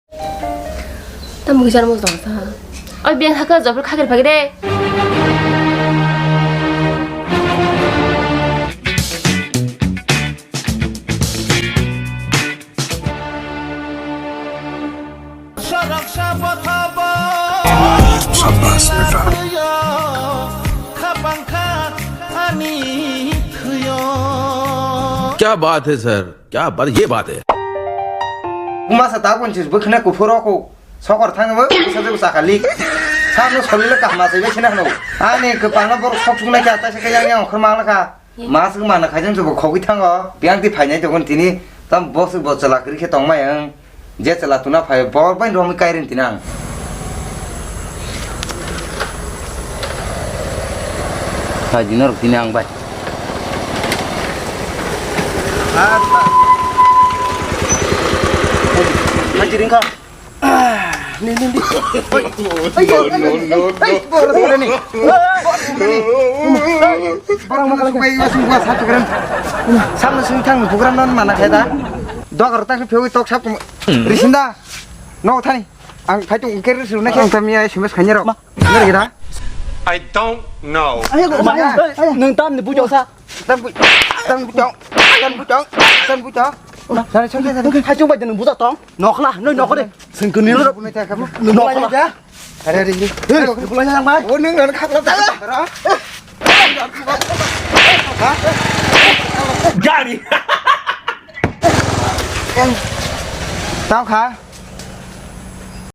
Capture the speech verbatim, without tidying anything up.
Tamo kisa mo tong sa. Oi, biang haka jabra khakir phagi de. Sabbas, beta. Kya baat hai, sir? Kya baat, ye baat hai. Masa tabun sis bwkhwna kuphur rokho sokor thangwi bwsa jagwi chakha lik. Sakno solile kahma chaibai sina hwno. Ani kwpalno borok sok chuknai kha, taisa khe yang yang okhor mangla kha. Mas wng mano khaijang jobo khogwi thango. Biyang twi phainai tongkon tini. Tam boss bo chwla kwrwi khe tongmai wng. Je chwla tuna phai bor bai romwi kairing tini ang. Phai di norok tini ang bai. Phai di ringkha. Ni, ni, ni. Oi, oi, oi, oi, oi, oi, borok ni. Borok ma kala bai wasung gua satu keren. Samno sing thang program non mana kaya da. Dok rok tak phewi tok sap risinda. No thani. Ang phai tung ker risu na khe. Ang tamia S M S khanya rok. Ner gida. I don't know. Ayo, ma, nang tam ni bujau sa. Tam bu, tam bu tong. Tam bu tong. Tam bu tong. Sari sari sari. Hai chung bai nang bujau tong. Nokla, noi nokre. Sengkuni lo. Nokla. Are are. Hei, nokla yang bai. Oh, nang nang khakla ta. Gari. Tao kha.